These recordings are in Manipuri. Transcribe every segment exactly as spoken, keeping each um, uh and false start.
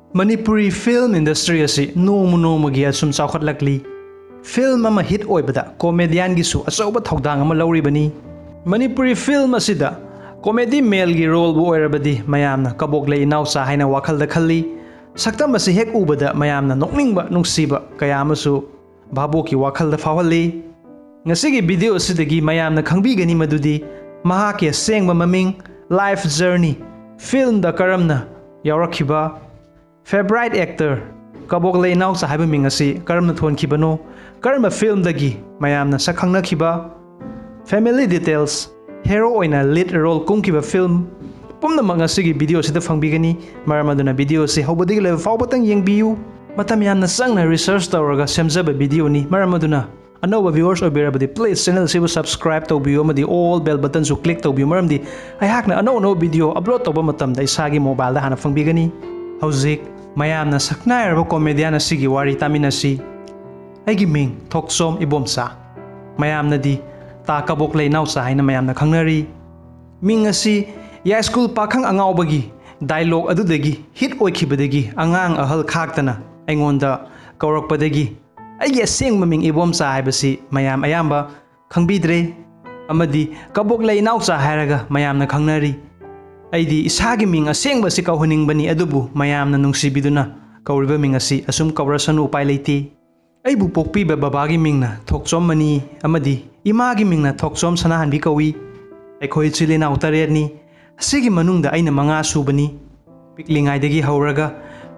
ꯃꯅꯤꯄꯨꯔꯤ film industry ꯑꯁꯤ ꯅꯣꯡꯃ ꯅꯣꯡꯃꯒꯤ ꯑꯁꯨꯝ ꯆꯥꯎꯈꯠꯂꯛꯂꯤ꯫ Film ꯑꯃ hit ꯑꯣꯏꯕꯗ comedianꯒꯤꯁꯨ ꯑꯆꯧꯕ ꯊꯧꯗꯥꯡ ꯑꯃ ꯂꯧꯔꯤꯕꯅꯤ꯫ ꯃꯅꯤꯄꯨꯔꯤ film ꯑꯁꯤꯗ comedy maleꯒꯤ roleꯕꯨ ꯑꯣꯏꯔꯕꯗꯤ ꯃꯌꯥꯝꯅ ꯀꯕꯣꯛꯂꯩ ꯏꯅꯥꯎꯆꯥ ꯍꯥꯏꯅ ꯋꯥꯈꯜꯗ ꯈꯜꯂꯤ꯫ ꯁꯛꯇꯝ ꯑꯁꯤ ꯍꯦꯛ ꯎꯕꯗ ꯃꯌꯥꯝꯅ ꯅꯣꯛꯅꯤꯡꯕ, ꯅꯨꯡꯁꯤꯕ ꯀꯌꯥ ꯑꯃꯁꯨ ꯚꯥꯕꯣꯛꯀꯤ ꯋꯥꯈꯜꯗ ꯐꯥꯎꯍꯜꯂꯤ꯫ ꯉꯁꯤꯒꯤ video ꯑꯁꯤꯗꯒꯤ ꯃꯌꯥꯝꯅ ꯈꯪꯕꯤꯒꯅꯤ ꯃꯗꯨꯗꯤ ꯃꯍꯥꯛꯀꯤ ꯑꯁꯦꯡꯕ ꯃꯃꯤꯡ, life journey, filmꯗ ꯀꯔꯝꯅ ꯌꯥꯎꯔꯛꯈꯤꯕ, favourite actor, ꯀꯕꯣꯛꯂꯩ ꯏꯅꯥꯎꯆꯥ ꯍꯥꯏꯕ ꯃꯤꯡ ꯑꯁꯤ ꯀꯔꯝꯅ ꯊꯣꯟꯈꯤꯕꯅꯣ, ꯀꯔꯝꯕ filmꯗꯒꯤ ꯃꯌꯥꯝꯅ ꯁꯛ ꯈꯪꯅꯈꯤꯕ, family details, hero ꯑꯣꯏꯅ lead role ꯀꯨꯝꯈꯤꯕ film, ꯄꯨꯝꯅꯃꯛ ꯉꯁꯤꯒꯤ video ꯑꯁꯤꯗ ꯐꯪꯕꯤꯒꯅꯤ꯫ ꯃꯔꯝ ꯑꯗꯨꯅ video ꯑꯁꯤ ꯍꯧꯕꯗꯒꯤ ꯂꯣꯏꯕ ꯐꯥꯎꯕꯇꯪ ꯌꯦꯡꯕꯤꯌꯨ꯫ ꯃꯇꯝ ꯌꯥꯝꯅ ꯆꯪꯅ research ꯇꯧꯔꯒ ꯁꯦꯝꯖꯕ videoꯅꯤ꯫ ꯃꯔꯝ ꯑꯗꯨꯅ ꯑꯅꯧꯕ viewers ꯑꯣꯏꯕꯤꯔꯕꯗꯤ please channel ꯑꯁꯤꯕꯨ subscribe ꯇꯧꯕꯤꯌꯨ ꯑꯃꯗꯤ all bell buttonꯁꯨ click ꯇꯧꯕꯤꯌꯨ, ꯃꯔꯝꯗꯤ ꯑꯩꯍꯥꯛꯅ ꯑꯅꯧ ꯑꯅꯧꯕ video upload ꯇꯧꯕ ꯃꯇꯝꯗ ꯏꯁꯥꯒꯤ mobileꯗ ꯍꯥꯟꯅ ꯐꯪꯕꯤꯒꯅꯤ꯫ ꯍꯧꯖꯤꯛ ꯃꯌꯥꯝꯅ ꯁꯛꯅꯥꯏꯔꯕ comedian ꯑꯁꯤꯒꯤ ꯋꯥꯔꯤ ꯇꯥꯃꯤꯟꯅꯁꯤ꯫ ꯑꯩꯒꯤ ꯃꯤꯡ ꯊꯣꯛꯆꯣꯝ ꯏꯕꯣꯝꯆꯥ, ꯃꯌꯥꯝꯅꯗꯤ ꯇꯥ ꯀꯕꯣꯛꯂꯩ ꯏꯅꯥꯎꯆꯥ ꯍꯥꯏꯅ ꯃꯌꯥꯝꯅ ꯈꯪꯅꯔꯤ꯫ ꯃꯤꯡ ꯑꯁꯤ ꯌꯥꯏꯁ꯭ꯀꯨꯜ ꯄꯥꯈꯪ ꯑꯉꯥꯎꯕꯒꯤ dialogue ꯑꯗꯨꯗꯒꯤ hit ꯑꯣꯏꯈꯤꯕꯗꯒꯤ ꯑꯉꯥꯡ ꯑꯍꯜ ꯈꯥꯛꯇꯅ ꯑꯩꯉꯣꯟꯗ ꯀꯧꯔꯛꯄꯗꯒꯤ ꯑꯩꯒꯤ ꯑꯁꯦꯡꯕ ꯃꯤꯡ ꯏꯕꯣꯝꯆꯥ ꯍꯥꯏꯕꯁꯤ ꯃꯌꯥꯝ ꯑꯌꯥꯝꯕ ꯈꯪꯕꯤꯗ꯭ꯔꯦ ꯑꯃꯗꯤ ꯀꯕꯣꯛꯂꯩ ꯏꯅꯥꯎꯆꯥ ꯍꯥꯏꯔꯒ ꯃꯌꯥꯝꯅ ꯈꯪꯅꯔꯤ꯫ ꯑꯩꯗꯤ ꯏꯁꯥꯒꯤ ꯃꯤꯡ ꯑꯁꯦꯡꯕꯁꯤ ꯀꯧꯍꯟꯅꯤꯡꯕꯅꯤ, ꯑꯗꯨꯕꯨ ꯃꯌꯥꯝꯅ ꯅꯨꯡꯁꯤꯕꯤꯗꯨꯅ ꯀꯧꯔꯤꯕ ꯃꯤꯡ ꯑꯁꯤ ꯑꯁꯨꯝ ꯀꯧꯔꯁꯅꯨ, ꯎꯄꯥꯏ ꯂꯩꯇꯦ꯫ ꯑꯩꯕꯨ ꯄꯣꯛꯄꯤꯕ ꯕꯕꯥꯒꯤ ꯃꯤꯡꯅ ꯊꯣꯛꯆꯣꯝ ꯃꯅꯤ ꯑꯃꯗꯤ ꯏꯃꯥꯒꯤ ꯃꯤꯡꯅ ꯊꯣꯛꯆꯣꯝ ꯁꯅꯥꯍꯟꯕꯤ ꯀꯧꯏ꯫ ꯑꯩꯈꯣꯏ ꯏꯆꯤꯜ ꯏꯅꯥꯎ ꯇꯔꯦꯠꯅꯤ꯫ ꯑꯁꯤꯒꯤ ꯃꯅꯨꯡꯗ ꯑꯩꯅ ꯃꯉꯥ ꯁꯨꯕꯅꯤ꯫ ꯄꯤꯛꯂꯤꯉꯩꯗꯒꯤ ꯍꯧꯔꯒ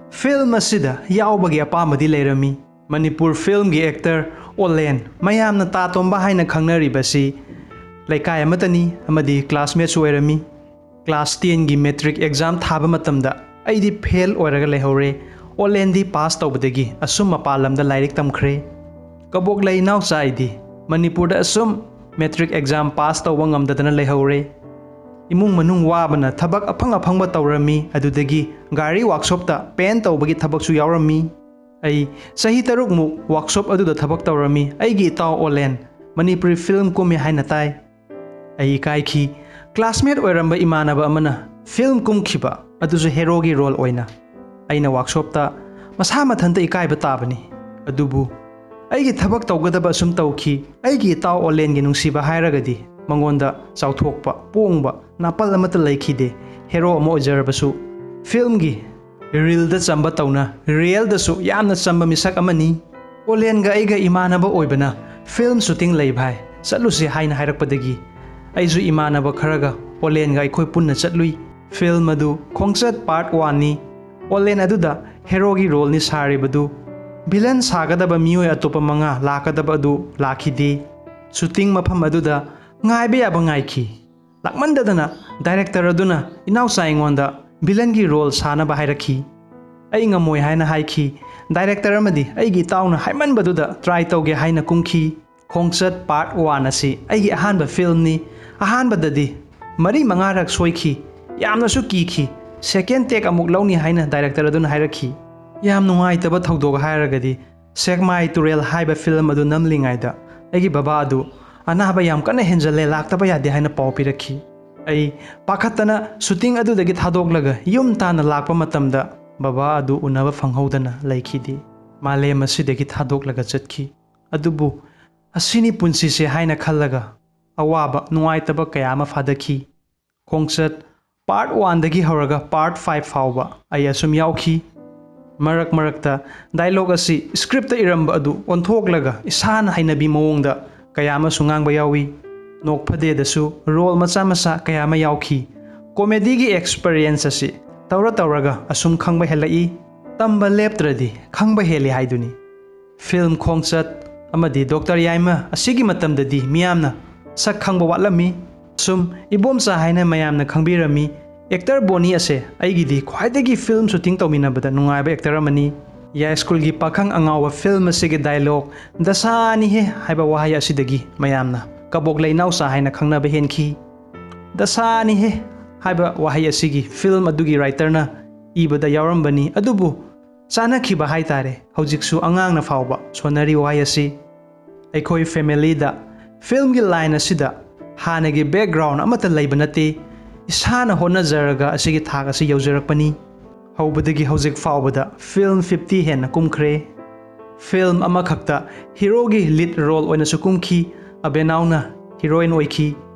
film ꯑꯁꯤꯗ ꯌꯥꯎꯕꯒꯤ ꯑꯄꯥꯝꯕꯗꯤ ꯂꯩꯔꯝꯃꯤ꯫ ꯃꯅꯤꯄꯨꯔ filmꯒꯤ actor ꯑꯣꯂꯦꯟ, ꯃꯌꯥꯝꯅ ꯇꯥ ꯇꯣꯝꯕ ꯍꯥꯏꯅ ꯈꯪꯅꯔꯤꯕꯁꯤ ꯂꯩꯀꯥꯏ ꯑꯃꯠꯇꯅꯤ ꯑꯃꯗꯤ classmateꯁꯨ ꯑꯣꯏꯔꯝꯃꯤ꯫ Class tenꯒꯤ matric exam ꯊꯥꯕ ꯃꯇꯝꯗ ꯑꯩꯗꯤ fail ꯑꯣꯏꯔꯒ ꯂꯩꯍꯧꯔꯦ꯫ ꯑꯣꯂꯦꯟꯗꯤ pass ꯇꯧꯕꯗꯒꯤ ꯑꯁꯨꯝ ꯃꯄꯥꯟ ꯂꯝꯗ ꯂꯥꯏꯔꯤꯛ ꯇꯝꯈ꯭ꯔꯦ꯫ ꯀꯕꯣꯛꯂꯩ ꯏꯅꯥꯎꯆꯥ ꯑꯩꯗꯤ ꯃꯅꯤꯄꯨꯔꯗ ꯑꯁꯨꯝ matric exam pass ꯇꯧꯕ ꯉꯝꯗꯗꯅ ꯂꯩꯍꯧꯔꯦ꯫ ꯏꯃꯨꯡ ꯃꯅꯨꯡ ꯋꯥꯕꯅ ꯊꯕꯛ ꯑꯐꯪ ꯑꯐꯪꯕ ꯇꯧꯔꯝꯃꯤ꯫ ꯑꯗꯨꯗꯒꯤ ꯒꯥꯔꯤ workshopꯇ paint ꯇꯧꯕꯒꯤ ꯊꯕꯛꯁꯨ ꯌꯥꯎꯔꯝꯃꯤ꯫ ꯑꯩ ꯆꯍꯤ ꯇꯔꯨꯛꯃꯨꯛ workshop ꯑꯗꯨꯗ ꯊꯕꯛ ꯇꯧꯔꯝꯃꯤ꯫ ꯑꯩꯒꯤ ꯏꯇꯥꯎ ꯑꯣꯂꯦꯟ ꯃꯅꯤꯄꯨꯔꯤ film ꯀꯨꯝꯃꯤ ꯍꯥꯏꯅ ꯇꯥꯏ꯫ ꯑꯩ ꯏꯀꯥꯏꯈꯤ꯫ Classmate ꯑꯣꯏꯔꯝꯕ ꯏꯃꯥꯟꯅꯕ ꯑꯃꯅ film ꯀꯨꯝꯈꯤꯕ, ꯑꯗꯨꯁꯨ heroꯒꯤ role ꯑꯣꯏꯅ꯫ ꯑꯩꯅ ꯋꯥꯛꯁꯣꯞꯇ ꯃꯁꯥ ꯃꯊꯟꯇ ꯏꯀꯥꯏꯕ ꯇꯥꯕꯅꯤ꯫ ꯑꯗꯨꯕꯨ ꯑꯩꯒꯤ ꯊꯕꯛ ꯇꯧꯒꯗꯕ ꯑꯁꯨꯝ ꯇꯧꯈꯤ꯫ ꯑꯩꯒꯤ ꯏꯇꯥꯎ ꯑꯣꯂꯦꯟꯒꯤ ꯅꯨꯡꯁꯤꯕ ꯍꯥꯏꯔꯒꯗꯤ ꯃꯉꯣꯟꯗ ꯆꯥꯎꯊꯣꯛꯄ, ꯄꯣꯡꯕ, ꯅꯥꯄꯜ ꯑꯃꯠꯇ ꯂꯩꯈꯤꯗꯦ꯫ ꯍꯦꯔꯣ ꯑꯃ ꯑꯣꯏꯖꯔꯕꯁꯨ ꯐꯤꯜꯝꯒꯤ ꯔꯤꯜꯗ ꯆꯝꯕ ꯇꯧꯅ ꯔꯤꯌꯦꯜꯗꯁꯨ ꯌꯥꯝꯅ ꯆꯝꯕ ꯃꯤꯁꯛ ꯑꯃꯅꯤ꯫ ꯑꯣꯂꯦꯟꯒ ꯑꯩꯒ ꯏꯃꯥꯟꯅꯕ ꯑꯣꯏꯕꯅ ꯐꯤꯜꯝ ꯁꯨꯇꯤꯡ ꯂꯩ ꯚꯥꯏ, ꯆꯠꯂꯨꯁꯤ ꯍꯥꯏꯅ ꯍꯥꯏꯔꯛꯄꯗꯒꯤ ꯑꯩꯁꯨ ꯏꯃꯥꯟꯅꯕ ꯈꯔꯒ ꯑꯣꯂꯦꯟꯒ ꯑꯩꯈꯣꯏ ꯄꯨꯟꯅ ꯆꯠꯂꯨꯏ꯫ ꯐꯤꯜꯝ ꯑꯗꯨ ꯈꯣꯡꯆꯠ ꯄꯥꯔꯠ ꯋꯥꯟꯅꯤ꯫ ꯑꯣꯂꯦꯟ ꯑꯗꯨꯗ ꯍꯦꯔꯣꯒꯤ ꯔꯣꯜꯅꯤ ꯁꯥꯔꯤꯕꯗꯨ꯫ ꯚꯤꯂꯟ ꯁꯥꯒꯗꯕ ꯃꯤꯑꯣꯏ ꯑꯇꯣꯞꯄ ꯃꯉꯥ ꯂꯥꯛꯀꯗꯕ ꯑꯗꯨ ꯂꯥꯛꯈꯤꯗꯦ꯫ ꯁꯨꯇꯤꯡ ꯃꯐꯝ ꯑꯗꯨꯗ ꯉꯥꯏꯕ ꯌꯥꯕ ꯉꯥꯏꯈꯤ꯫ ꯂꯥꯛꯃꯟꯗꯗꯅ ꯗꯥꯏꯔꯦꯛꯇꯔ ꯑꯗꯨꯅ ꯏꯅꯥꯎꯆꯥ ꯑꯩꯉꯣꯟꯗ ꯚꯤꯂꯟꯒꯤ ꯔꯣꯜ ꯁꯥꯅꯕ ꯍꯥꯏꯔꯛꯈꯤ꯫ ꯑꯩ ꯉꯝꯃꯣꯏ ꯍꯥꯏꯅ ꯍꯥꯏꯈꯤ꯫ ꯗꯥꯏꯔꯦꯛꯇꯔ ꯑꯃꯗꯤ ꯑꯩꯒꯤ ꯏꯇꯥꯎꯅ ꯍꯥꯏꯃꯟꯕꯗꯨꯗ ꯇ꯭ꯔꯥꯏ ꯇꯧꯒꯦ ꯍꯥꯏꯅ ꯀꯨꯝꯈꯤ꯫ ꯈꯣꯡꯆꯠ ꯄꯥꯔꯠ ꯋꯥꯟ ꯑꯁꯤ ꯑꯩꯒꯤ ꯑꯍꯥꯟꯕ ꯐꯤꯜꯝꯅꯤ꯫ ꯑꯍꯥꯟꯕꯗꯗꯤ ꯃꯔꯤ ꯃꯉꯥꯔꯛ ꯁꯣꯏꯈꯤ, ꯌꯥꯝꯅꯁꯨ ꯀꯤꯈꯤ꯫ ꯁꯦꯀꯦꯟ ꯇꯦꯛ ꯑꯃꯨꯛ ꯂꯧꯅꯤ ꯍꯥꯏꯅ ꯗꯥꯏꯔꯦꯛꯇꯔ ꯑꯗꯨꯅ ꯍꯥꯏꯔꯛꯈꯤ꯫ ꯌꯥꯝ ꯅꯨꯡꯉꯥꯏꯇꯕ ꯊꯧꯗꯣꯛ ꯍꯥꯏꯔꯒꯗꯤ ꯁꯦꯛꯃꯥꯏ ꯇꯨꯔꯦꯜ ꯍꯥꯏꯕ ꯐꯤꯜꯝ ꯑꯗꯨ ꯅꯝꯂꯤꯉꯩꯗ ꯑꯩꯒꯤ ꯕꯕꯥ ꯑꯗꯨ ꯑꯅꯥꯕ ꯌꯥꯝ ꯀꯟꯅ ꯍꯦꯟꯖꯜꯂꯦ, ꯂꯥꯛꯇꯕ ꯌꯥꯗꯦ ꯍꯥꯏꯅ ꯄꯥꯎ ꯄꯤꯔꯛꯈꯤ꯫ ꯑꯩ ꯄꯥꯈꯠꯇꯅ ꯁꯨꯇꯤꯡ ꯑꯗꯨꯗꯒꯤ ꯊꯥꯗꯣꯛꯂꯒ ꯌꯨꯝ ꯇꯥꯟꯅ ꯂꯥꯛꯄ ꯃꯇꯝꯗ ꯕꯕꯥ ꯑꯗꯨ ꯎꯅꯕ ꯐꯪꯍꯧꯗꯅ ꯂꯩꯈꯤꯗꯦ꯫ ꯃꯥꯂꯦꯝ ꯑꯁꯤꯗꯒꯤ ꯊꯥꯗꯣꯛꯂꯒ ꯆꯠꯈꯤ꯫ ꯑꯗꯨꯕꯨ ꯑꯁꯤꯅꯤ ꯄꯨꯟꯁꯤꯁꯦ ꯍꯥꯏꯅ ꯈꯜꯂꯒ ꯑꯋꯥꯕ ꯅꯨꯡꯉꯥꯏꯇꯕ ꯀꯌꯥ ꯑꯃ ꯐꯥꯗꯈꯤ꯫ ꯈꯣꯡꯆꯠ ꯄꯥꯔꯠ ꯋꯥꯟꯗꯒꯤ ꯍꯧꯔꯒ ꯄꯥꯔꯠ ꯐꯥꯏꯚ ꯐꯥꯎꯕ ꯑꯩ ꯑꯁꯨꯝ ꯌꯥꯎꯈꯤ꯫ ꯃꯔꯛ ꯃꯔꯛꯇ ꯗꯥꯏꯂꯣꯛ ꯑꯁꯤ ꯁ꯭ꯀ꯭ꯔꯤꯞꯇ ꯏꯔꯝꯕ ꯑꯗꯨ ꯑꯣꯟꯊꯣꯛꯂꯒ ꯏꯁꯥꯅ ꯍꯩꯅꯕꯤ ꯃꯑꯣꯡꯗ ꯀꯌꯥ ꯑꯃꯁꯨ ꯉꯥꯡꯕ ꯌꯥꯎꯏ꯫ ꯅꯣꯛ ꯐꯗꯦꯗꯁꯨ ꯔꯣꯜ ꯃꯆꯥ ꯃꯆꯥ ꯀꯌꯥ ꯑꯃ ꯌꯥꯎꯈꯤ꯫ ꯀꯣꯃꯦꯗꯤꯒꯤ ꯑꯦꯛꯁꯄꯔꯤꯌꯦꯟꯁ ꯑꯁꯤ ꯇꯧꯔ ꯇꯧꯔꯒ ꯑꯁꯨꯝ ꯈꯪꯕ ꯍꯦꯜꯂꯛꯏ꯫ ꯇꯝꯕ ꯂꯦꯞꯇ꯭ꯔꯗꯤ ꯈꯪꯕ ꯍꯦꯜꯂꯤ ꯍꯥꯏꯗꯨꯅꯤ꯫ ꯐꯤꯜꯝ ꯈꯣꯡꯆꯠ ꯑꯃꯗꯤ ꯗꯣꯛꯇꯔ ꯌꯥꯏꯃ ꯑꯁꯤꯒꯤ ꯃꯇꯝꯗꯗꯤ ꯃꯤꯌꯥꯝꯅ ꯁꯛ ꯈꯪꯕ ꯋꯥꯠꯂꯝꯃꯤ꯫ ꯁꯨꯝ ꯏꯕꯣꯝꯆꯥ ꯍꯥꯏꯅ ꯃꯌꯥꯝꯅ ꯈꯪꯕꯤꯔꯝꯃꯤ꯫ ꯑꯦꯛꯇꯔ ꯕꯣꯅꯤ ꯑꯁꯦ ꯑꯩꯒꯤꯗꯤ ꯈ꯭ꯋꯥꯏꯗꯒꯤ ꯐꯤꯜꯝ ꯁꯨꯇꯤꯡ ꯇꯧꯃꯤꯟꯅꯕꯗ ꯅꯨꯡꯉꯥꯏꯕ ꯑꯦꯛꯇꯔ ꯑꯃꯅꯤ꯫ ꯌꯥꯏꯁ꯭ꯀꯨꯜꯒꯤ ꯄꯥꯈꯪ ꯑꯉꯥꯎꯕ ꯐꯤꯜꯝ ꯑꯁꯤꯒꯤ ꯗꯥꯏꯂꯣꯛ "ꯗꯁꯥꯅꯤꯍꯦ" ꯍꯥꯏꯕ ꯋꯥꯍꯩ ꯑꯁꯤꯗꯒꯤ ꯃꯌꯥꯝꯅ ꯀꯕꯣꯛꯂꯩ ꯏꯅꯥꯎꯆꯥ ꯍꯥꯏꯅ ꯈꯪꯅꯕ ꯍꯦꯟꯈꯤ꯫ "ꯗꯁꯥꯅꯤꯍꯦ" ꯍꯥꯏꯕ ꯋꯥꯍꯩ ꯑꯁꯤꯒꯤ ꯐꯤꯜꯝ ꯑꯗꯨꯒꯤ ꯔꯥꯏꯇꯔꯅ ꯏꯕꯗ ꯌꯥꯎꯔꯝꯕꯅꯤ, ꯑꯗꯨꯕꯨ ꯆꯥꯅꯈꯤꯕ ꯍꯥꯏꯇꯥꯔꯦ꯫ ꯍꯧꯖꯤꯛꯁꯨ ꯑꯉꯥꯡꯅ ꯐꯥꯎꯕ ꯁꯣꯟꯅꯔꯤ ꯋꯥꯍꯩ ꯑꯁꯤ꯫ ꯑꯩꯈꯣꯏ ꯐꯦꯃꯤꯂꯤꯗ ꯐꯤꯜꯝꯒꯤ ꯂꯥꯏꯟ ꯑꯁꯤꯗ ꯍꯥꯟꯅꯒꯤ ꯕꯦꯛꯒ꯭ꯔꯥꯎꯟ ꯑꯃꯠꯇ ꯂꯩꯕ ꯅꯠꯇꯦ꯫ ꯏꯁꯥꯅ ꯍꯣꯠꯅꯖꯔꯒ ꯑꯁꯤꯒꯤ ꯊꯥꯛ ꯑꯁꯤ ꯌꯧꯖꯔꯛꯄꯅꯤ꯫ ꯍꯧꯕꯗꯒꯤ ꯍꯧꯖꯤꯛ ꯐꯥꯎꯕꯗ ꯐꯤꯜꯝ ꯐꯤꯐꯇꯤ ꯍꯦꯟꯅ ꯀꯨꯝꯈ꯭ꯔꯦ꯫ ꯐꯤꯜꯝ ꯑꯃꯈꯛꯇ ꯍꯤꯔꯣꯒꯤ ꯂꯤꯗ ꯔꯣꯜ ꯑꯣꯏꯅꯁꯨ ꯀꯨꯝꯈꯤ꯫ ꯑꯕꯦꯅꯥꯎꯅ ꯍꯤꯔꯣꯏꯟ ꯑꯣꯏꯈꯤ꯫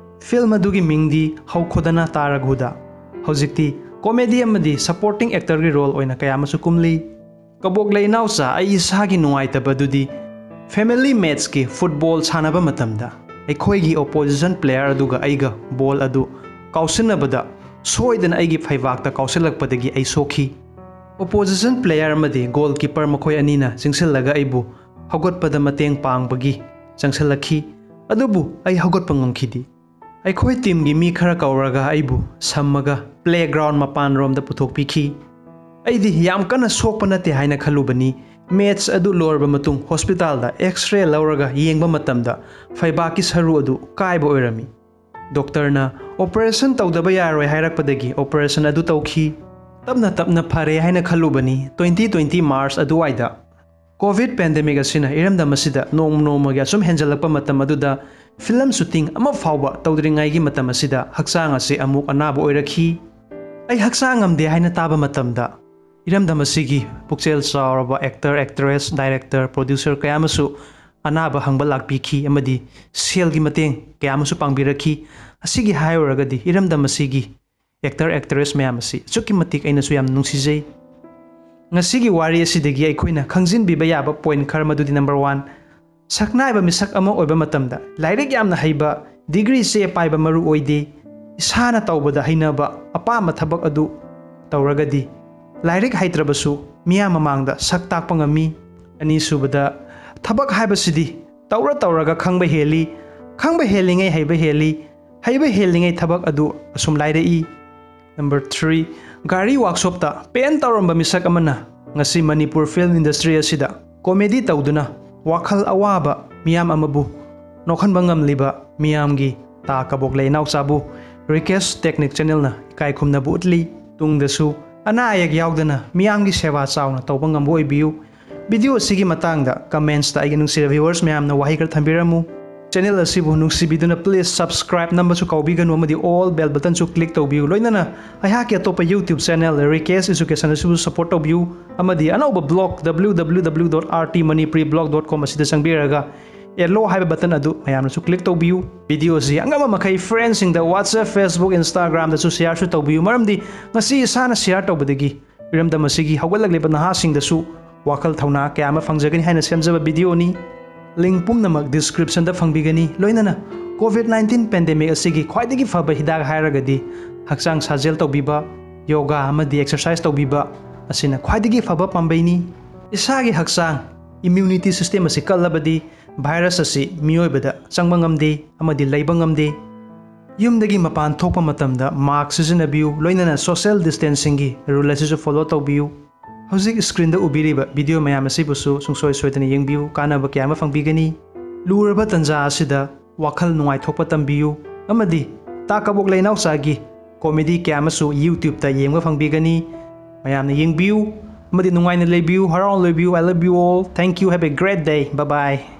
ꯐꯤꯜꯝ ꯑꯗꯨꯒꯤ ꯃꯤꯡꯗꯤ ꯍꯧꯈꯣꯗꯅ ꯇꯥꯔꯒꯨꯗ꯫ ꯍꯧꯖꯤꯛꯇꯤ ꯀꯣꯃꯦꯗꯤ ꯑꯃꯗꯤ ꯁꯄꯣꯔꯇꯤꯡ ꯑꯦꯛꯇꯔꯒꯤ ꯔꯣꯜ ꯑꯣꯏꯅ ꯀꯌꯥ ꯑꯃꯁꯨ ꯀꯨꯝꯂꯤ꯫ ꯀꯕꯣꯛꯂꯩ ꯏꯅꯥꯎꯆꯥ, ꯑꯩ ꯏꯁꯥꯒꯤ ꯅꯨꯡꯉꯥꯏꯇꯕꯗꯨꯗꯤ ꯐꯦꯃꯤꯂꯤ ꯃꯦꯠꯁꯀꯤ ꯐꯨꯠꯕꯣꯜ ꯁꯥꯟꯅꯕ ꯃꯇꯝꯗ ꯑꯩꯈꯣꯏꯒꯤ ꯑꯣꯄꯣꯖꯤꯁꯟ ꯄ꯭ꯂꯦꯌꯔ ꯑꯗꯨꯒ ꯑꯩꯒ ꯕꯣꯜ ꯑꯗꯨ ꯀꯥꯎꯁꯤꯟꯅꯕꯗ ꯁꯣꯏꯗꯅ ꯑꯩꯒꯤ ꯐꯩꯕꯥꯛꯇ ꯀꯥꯎꯁꯤꯜꯂꯛꯄꯗꯒꯤ ꯑꯩ ꯁꯣꯛꯈꯤ꯫ ꯑꯣꯄꯣꯖꯤꯁꯟ ꯄ꯭ꯂꯦꯌꯔ ꯑꯃꯗꯤ ꯒꯣꯜ ꯀꯤꯄꯔ ꯃꯈꯣꯏ ꯑꯅꯤꯅ ꯆꯤꯡꯁꯤꯜꯂꯒ ꯑꯩꯕꯨ ꯍꯧꯒꯠꯄꯗ ꯃꯇꯦꯡ ꯄꯥꯡꯕꯒꯤ ꯆꯪꯁꯤꯜꯂꯛꯈꯤ꯫ ꯑꯗꯨꯕꯨ ꯑꯩ ꯍꯧꯒꯠꯄ ꯉꯝꯈꯤꯗꯦ꯫ ꯑꯩꯈꯣꯏ ꯇꯤꯝꯒꯤ ꯃꯤ ꯈꯔ ꯀꯧꯔꯒ ꯑꯩꯕꯨ ꯁꯝꯃꯒ ꯄ꯭ꯂꯦꯒ꯭ꯔꯥꯎꯟ ꯃꯄꯥꯟꯔꯣꯝꯗ ꯄꯨꯊꯣꯛꯄꯤꯈꯤ꯫ ꯑꯩꯗꯤ ꯌꯥꯝ ꯀꯟꯅ ꯁꯣꯛꯄ ꯅꯠꯇꯦ ꯍꯥꯏꯅ ꯈꯜꯂꯨꯕꯅꯤ꯫ ꯃꯦꯠꯆ ꯑꯗꯨ ꯂꯣꯏꯔꯕ ꯃꯇꯨꯡ ꯍꯣꯁꯄꯤꯇꯥꯜꯗ ꯑꯦꯛꯁ-ꯔꯦ ꯂꯧꯔꯒ ꯌꯦꯡꯕ ꯃꯇꯝꯗ ꯐꯩꯕꯥꯛꯀꯤ ꯁꯔꯨ ꯑꯗꯨ ꯀꯥꯏꯕ ꯑꯣꯏꯔꯝꯃꯤ꯫ ꯗꯣꯛꯇꯔꯅ ꯑꯣꯄꯔꯦꯁꯟ ꯇꯧꯗꯕ ꯌꯥꯔꯣꯏ ꯍꯥꯏꯔꯛꯄꯗꯒꯤ ꯑꯣꯄꯔꯦꯁꯟ ꯑꯗꯨ ꯇꯧꯈꯤ꯫ ꯇꯞꯅ ꯇꯞꯅ ꯐꯔꯦ ꯍꯥꯏꯅ ꯈꯜꯂꯨꯕꯅꯤ꯫ ꯇ꯭ꯋꯦꯟꯇꯤ ꯇ꯭ꯋꯦꯟꯇꯤ ꯃꯥꯔꯆ ꯑꯗꯨꯋꯥꯏꯗ ꯀꯣꯚꯤꯗ ꯄꯦꯟꯗꯦꯃꯤꯛ ꯑꯁꯤꯅ ꯏꯔꯝꯗꯝ ꯑꯁꯤꯗ ꯅꯣꯡꯃ ꯅꯣꯡꯃꯒꯤ ꯑꯁꯨꯝ ꯍꯦꯟꯖꯜꯂꯛꯄ ꯃꯇꯝ ꯑꯗꯨꯗ ꯐꯤꯂꯝ ꯁꯨꯇꯤꯡ ꯑꯃ ꯐꯥꯎꯕ ꯇꯧꯗ꯭ꯔꯤꯉꯩꯒꯤ ꯃꯇꯝ ꯑꯁꯤꯗ ꯍꯛꯆꯥꯡ ꯑꯁꯤ ꯑꯃꯨꯛ ꯑꯅꯥꯕ ꯑꯣꯏꯔꯛꯈꯤ꯫ ꯑꯩ ꯍꯛꯆꯥꯡ ꯉꯝꯗꯦ ꯍꯥꯏꯅ ꯇꯥꯕ ꯃꯇꯝꯗ ꯏꯔꯝꯗꯝ ꯑꯁꯤꯒꯤ ꯄꯨꯛꯆꯦꯜ ꯆꯥꯎꯔꯕ ꯑꯦꯛꯇꯔ, ꯑꯦꯛꯇ꯭ꯔꯦꯁ, ꯗꯥꯏꯔꯦꯛꯇꯔ, ꯄ꯭ꯔꯣꯗ꯭ꯌꯨꯁꯔ ꯀꯌꯥ ꯑꯃꯁꯨ ꯑꯅꯥꯕ ꯍꯪꯕ ꯂꯥꯛꯄꯤꯈꯤ ꯑꯃꯗꯤ ꯁꯦꯜꯒꯤ ꯃꯇꯦꯡ ꯀꯌꯥ ꯑꯃꯁꯨ ꯄꯥꯡꯕꯤꯔꯛꯈꯤ꯫ ꯑꯁꯤꯒꯤ ꯍꯥꯏꯔꯨꯔꯒꯗꯤ ꯏꯔꯝꯗꯝ ꯑꯁꯤꯒꯤ ꯑꯦꯛꯇꯔ, ꯑꯦꯛꯇ꯭ꯔꯦꯁ ꯃꯌꯥꯝ ꯑꯁꯤ ꯑꯁꯨꯛꯀꯤ ꯃꯇꯤꯛ ꯑꯩꯅꯁꯨ ꯌꯥꯝ ꯅꯨꯡꯁꯤꯖꯩ꯫ ꯉꯁꯤꯒꯤ ꯋꯥꯔꯤ ꯑꯁꯤꯗꯒꯤ ꯑꯩꯈꯣꯏꯅ ꯈꯪꯖꯤꯟꯕꯤꯕ ꯌꯥꯕ ꯄꯣꯏꯟ ꯈꯔ ꯃꯗꯨꯗꯤ, ꯅꯝꯕꯔ ꯋꯥꯟ, ꯁꯛꯅꯥꯏꯕ ꯃꯤꯁꯛ ꯑꯃ ꯑꯣꯏꯕ ꯃꯇꯝꯗ ꯂꯥꯏꯔꯤꯛ ꯌꯥꯝꯅ ꯍꯩꯕ, ꯗꯤꯒ꯭ꯔꯤ ꯆꯦ ꯄꯥꯏꯕ ꯃꯔꯨ ꯑꯣꯏꯗꯦ꯫ ꯏꯁꯥꯅ ꯇꯧꯕꯗ ꯍꯩꯅꯕ ꯑꯄꯥꯝꯕ ꯊꯕꯛ ꯑꯗꯨ ꯇꯧꯔꯒꯗꯤ ꯂꯥꯏꯔꯤꯛ ꯍꯩꯇ꯭ꯔꯕꯁꯨ ꯃꯤꯌꯥꯝ ꯃꯃꯥꯡꯗ ꯁꯛ ꯇꯥꯛꯄ ꯉꯝꯃꯤ꯫ ꯑꯅꯤꯁꯨꯕꯗ, ꯊꯕꯛ ꯍꯥꯏꯕꯁꯤꯗꯤ ꯇꯧꯔ ꯇꯧꯔꯒ ꯈꯪꯕ ꯍꯦꯜꯂꯤ, ꯈꯪꯕ ꯍꯦꯜꯂꯤꯉꯩ ꯍꯩꯕ ꯍꯦꯜꯂꯤ, ꯍꯩꯕ ꯍꯦꯜꯂꯤꯉꯩ ꯊꯕꯛ ꯑꯗꯨ ꯑꯁꯨꯝ ꯂꯥꯏꯔꯛꯏ꯫ ꯅꯝꯕꯔ ꯊ꯭ꯔꯤ, ꯒꯥꯔꯤ ꯋꯥꯛꯁꯣꯞꯇ ꯄꯦꯟ ꯇꯧꯔꯝꯕ ꯃꯤꯁꯛ ꯑꯃꯅ ꯉꯁꯤ ꯃꯅꯤꯄꯨꯔ ꯐꯤꯜꯝ ꯏꯟꯗꯁꯇ꯭ꯔꯤ ꯑꯁꯤꯗ ꯀꯣꯃꯦꯗꯤ ꯇꯧꯗꯨꯅ ꯋꯥꯈꯜ ꯑꯋꯥꯕ ꯃꯤꯌꯥꯝ ꯑꯃꯕꯨ ꯅꯣꯛꯍꯟꯕ ꯉꯝꯂꯤꯕ ꯃꯤꯌꯥꯝꯒꯤ ꯇꯥ ꯀꯕꯣꯛꯂꯩ ꯏꯅꯥꯎꯆꯥꯕꯨ ꯔꯤꯀꯦꯁ ꯇꯦꯛꯅꯤꯛ ꯆꯦꯅꯦꯜꯅ ꯏꯀꯥꯏ ꯈꯨꯝꯅꯕ ꯎꯠꯂꯤ꯫ ꯇꯨꯡꯗꯁꯨ ꯑꯅꯥ ꯑꯌꯦꯛ ꯌꯥꯎꯗꯅ ꯃꯤꯌꯥꯝꯒꯤ ꯁꯦꯕꯥ ꯆꯥꯎꯅ ꯇꯧꯕ ꯉꯝꯕ ꯑꯣꯏꯕꯤꯌꯨ꯫ ꯚꯤꯗꯤꯑꯣ ꯑꯁꯤꯒꯤ ꯃꯇꯥꯡꯗ ꯀꯃꯦꯟꯠꯁꯇ ꯑꯩꯒꯤ ꯅꯨꯡꯁꯤꯔꯕ ꯚ꯭ꯌꯨꯋꯔꯁ ꯃꯌꯥꯝꯅ ꯋꯥꯍꯩ ꯈꯔ ꯊꯝꯕꯤꯔꯝꯃꯨ꯫ Channel ꯑꯁꯤꯕꯨ ꯅꯨꯡꯁꯤꯕꯤꯗꯨꯅ please subscribe ꯅꯝꯕꯁꯨ ꯀꯥꯎꯕꯤꯒꯅꯨ ꯑꯃꯗꯤ all bell button ꯁꯨ click ꯇꯧꯕꯤꯌꯨ꯫ ꯂꯣꯏꯅꯅ ꯑꯩꯍꯥꯛꯀꯤ ꯑꯇꯣꯞꯄ YouTube channel Rikesh Education ꯑꯁꯤꯕꯨ support ꯇꯧꯕꯤꯌꯨ ꯑꯃꯗꯤ ꯑꯅꯧꯕ blog w w w dot r t manipuri blog dot com ꯑꯁꯤꯗ ꯆꯪꯕꯤꯔꯒ yellow ꯍꯥꯏꯕ button ꯑꯗꯨ ꯃꯌꯥꯝꯅꯁꯨ click ꯇꯧꯕꯤꯌꯨ꯫ Video ꯑꯁꯤ ꯑꯉꯝꯕ ꯃꯈꯩ friends ꯁꯤꯡꯗ WhatsApp, Facebook, Instagram ꯗꯁꯨ share ꯁꯨ ꯇꯧꯕꯤꯌꯨ, ꯃꯔꯝꯗꯤ ꯉꯁꯤ ꯏꯁꯥꯅ share ꯇꯧꯕꯗꯒꯤ ꯏꯔꯝꯗꯝ ꯑꯁꯤꯒꯤ ꯍꯧꯒꯠꯂꯛꯂꯤꯕ ꯅꯍꯥꯁꯤꯡꯗꯁꯨ ꯋꯥꯈꯜ ꯊꯧꯅꯥ ꯀꯌꯥ ꯑꯃ ꯐꯪꯖꯒꯅꯤ ꯍꯥꯏꯅ ꯁꯦꯝꯖꯕ video ꯅꯤ꯫ Link ꯄꯨꯝꯅꯃꯛ description ꯗ ꯐꯪꯕꯤꯒꯅꯤ꯫ ꯂꯣꯏꯅꯅ COVID nineteen pandemic ꯑꯁꯤꯒꯤ ꯈ꯭ꯋꯥꯏꯗꯒꯤ ꯐꯕ ꯍꯤꯗꯥꯛ ꯍꯥꯏꯔꯒꯗꯤ ꯍꯛꯆꯥꯡ ꯁꯥꯖꯦꯜ ꯇꯧꯕꯤꯕ, yoga ꯑꯃꯗꯤ exercise ꯇꯧꯕꯤꯕ ꯑꯁꯤꯅ ꯈ꯭ꯋꯥꯏꯗꯒꯤ ꯐꯕ ꯄꯥꯝꯕꯩꯅꯤ꯫ ꯏꯁꯥꯒꯤ ꯍꯛꯆꯥꯡ immunity system ꯑꯁꯤ ꯀꯜꯂꯕꯗꯤ virus ꯑꯁꯤ ꯃꯤꯑꯣꯏꯕꯗ ꯆꯪꯕ ꯉꯝꯗꯦ ꯑꯃꯗꯤ ꯂꯩꯕ ꯉꯝꯗꯦ꯫ ꯌꯨꯝꯗꯒꯤ ꯃꯄꯥꯟ ꯊꯣꯛꯄ ꯃꯇꯝꯗ mask ꯁꯤꯖꯤꯟꯅꯕꯤꯌꯨ, ꯂꯣꯏꯅꯅ social distancing ꯒꯤ rule ꯑꯁꯤꯁꯨ follow ꯇꯧꯕꯤꯌꯨ꯫ ꯍꯧꯖꯤꯛ screen ꯗ ꯎꯕꯤꯔꯤꯕ video ꯃꯌꯥꯝ ꯑꯁꯤꯕꯨꯁꯨ ꯁꯨꯡꯁꯣꯏ ꯁꯣꯏꯗꯅ ꯌꯦꯡꯕꯤꯌꯨ, ꯀꯥꯟꯅꯕ ꯀꯌꯥ ꯑꯃ ꯐꯪꯕꯤꯒꯅꯤ꯫ ꯂꯨꯔꯕ ꯇꯟꯖꯥ ꯑꯁꯤꯗ ꯋꯥꯈꯜ ꯅꯨꯡꯉꯥꯏꯊꯣꯛꯄ ꯇꯝꯕꯤꯌꯨ ꯑꯃꯗꯤ ꯇꯥ ꯀꯕꯣꯛ ꯂꯩꯅꯥꯎꯆꯥꯒꯤ comedy ꯀꯌꯥ ꯑꯃꯁꯨ YouTube ꯇ ꯌꯦꯡꯕ ꯐꯪꯕꯤꯒꯅꯤ꯫ ꯃꯌꯥꯝꯅ ꯌꯦꯡꯕꯤꯌꯨ ꯑꯃꯗꯤ ꯅꯨꯡꯉꯥꯏꯅ ꯂꯩꯕꯤꯌꯨ, ꯍꯔꯥꯎꯅ ꯂꯩꯕꯤꯌꯨ꯫ I love you all. Thank you. Have a great day. Bye bye.